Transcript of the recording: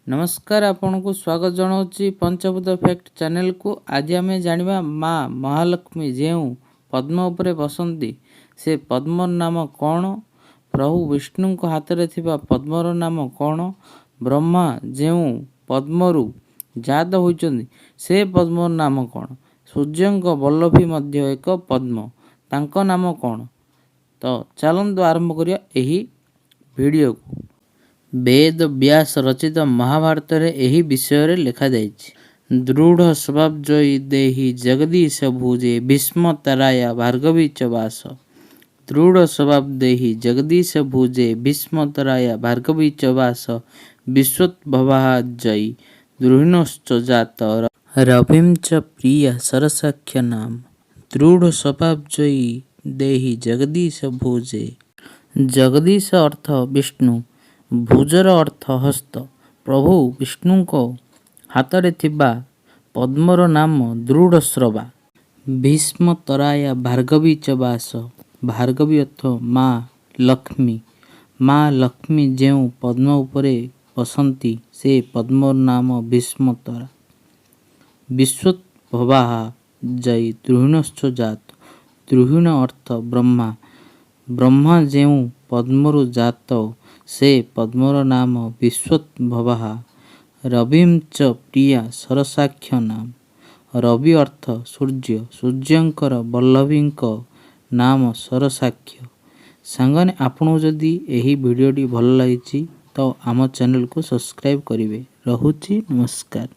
ନମସ୍କାର, ଆପଣଙ୍କୁ ସ୍ୱାଗତ ଜଣାଉଛି ପଞ୍ଚଭୂତ ଫ୍ୟାକ୍ଟ ଚ୍ୟାନେଲକୁ। ଆଜି ଆମେ ଜାଣିବା, ମା ମହାଲକ୍ଷ୍ମୀ ଯେଉଁ ପଦ୍ମ ଉପରେ ବସନ୍ତି ସେ ପଦ୍ମର ନାମ କ'ଣ? ପ୍ରଭୁ ବିଷ୍ଣୁଙ୍କ ହାତରେ ଥିବା ପଦ୍ମର ନାମ କ'ଣ? ବ୍ରହ୍ମା ଯେଉଁ ପଦ୍ମରୁ ଜାତ ହୋଇଛନ୍ତି ସେ ପଦ୍ମର ନାମ କ'ଣ? ସୂର୍ଯ୍ୟଙ୍କ ବଲ୍ଲଭୀ ମଧ୍ୟ ଏକ ପଦ୍ମ, ତାଙ୍କ ନାମ କ'ଣ? ତ ଚାଲନ୍ତୁ ଆରମ୍ଭ କରିବା ଏହି ଭିଡ଼ିଓକୁ। ବେଦ ବ୍ୟାସ ରଚିତ ମହାଭାରତରେ ଏହି ବିଷୟରେ ଲେଖାଯାଇଛି। ଦୃଢ଼ ସ୍ୱଭାବଜୟୀ ଦେହି ଜଗଦୀଶ ଭୁଜେ ଭୀଷ୍ମତରାୟା ଭାର୍ଗବୀ ଚ ବାସ। ଦୃଢ଼ ସ୍ୱଭାବ ଦେହି ଜଗଦୀଶ ଭୁଜେ ଭୀଷ୍ମତରାୟା ଭାର୍ଗବୀ ଚ ବାସ, ବିଶ୍ୱୋଦ୍ଭବାଃ ଜୟୀ ଦ୍ରୁହିଣୋଶ୍ଚ ଜାତ ରବିಂ ଚ ପ୍ରିୟା ସରସାକ୍ଷ ନାମ। ଦୃଢ଼ ସ୍ୱଭାବଜୟୀ ଦେହି ଜଗଦୀଶ ଭୁଜେ। ଜଗଦୀଶ ଅର୍ଥ ବିଷ୍ଣୁ, ଭୁଜର ଅର୍ଥ ହସ୍ତ। ପ୍ରଭୁ ବିଷ୍ଣୁଙ୍କ ହାତରେ ଥିବା ପଦ୍ମର ନାମ ଦୃଢ଼ଶ୍ରବା। ଭୀଷ୍ମତରାୟା ଭାର୍ଗବୀ ଚ ବାସ। ଭାର୍ଗବୀ ଅର୍ଥ ମା ଲକ୍ଷ୍ମୀ। ମା ଲକ୍ଷ୍ମୀ ଯେଉଁ ପଦ୍ମ ଉପରେ ବସନ୍ତି ସେ ପଦ୍ମର ନାମ ଭୀଷ୍ମତରା। ବିଶ୍ୱୋଦ୍ଭବାଃ ଜୟୀ ଦ୍ରୁହିଣୋଶ୍ଚ ଜାତ। ଦ୍ରୁହିଣ ଅର୍ଥ ବ୍ରହ୍ମା। ବ୍ରହ୍ମା ଯେଉଁ ପଦ୍ମରୁ ଜାତ ସେ ପଦ୍ମର ନାମ ବିଶ୍ୱୋଦ୍ଭବାଃ। ରବିଂ ଚ ପ୍ରିୟା ସରସାକ୍ଷ ନାମ। ରବି ଅର୍ଥ ସୂର୍ଯ୍ୟ। ସୂର୍ଯ୍ୟଙ୍କର ବଲ୍ଲଭୀଙ୍କ ନାମ ସରସାକ୍ଷ। ସାଙ୍ଗମାନେ, ଆପଣଙ୍କୁ ଯଦି ଏହି ଭିଡ଼ିଓଟି ଭଲ ଲାଗିଛି ତ ଆମ ଚ୍ୟାନେଲକୁ ସବସ୍କ୍ରାଇବ୍ କରିବେ। ରହୁଛି, ନମସ୍କାର।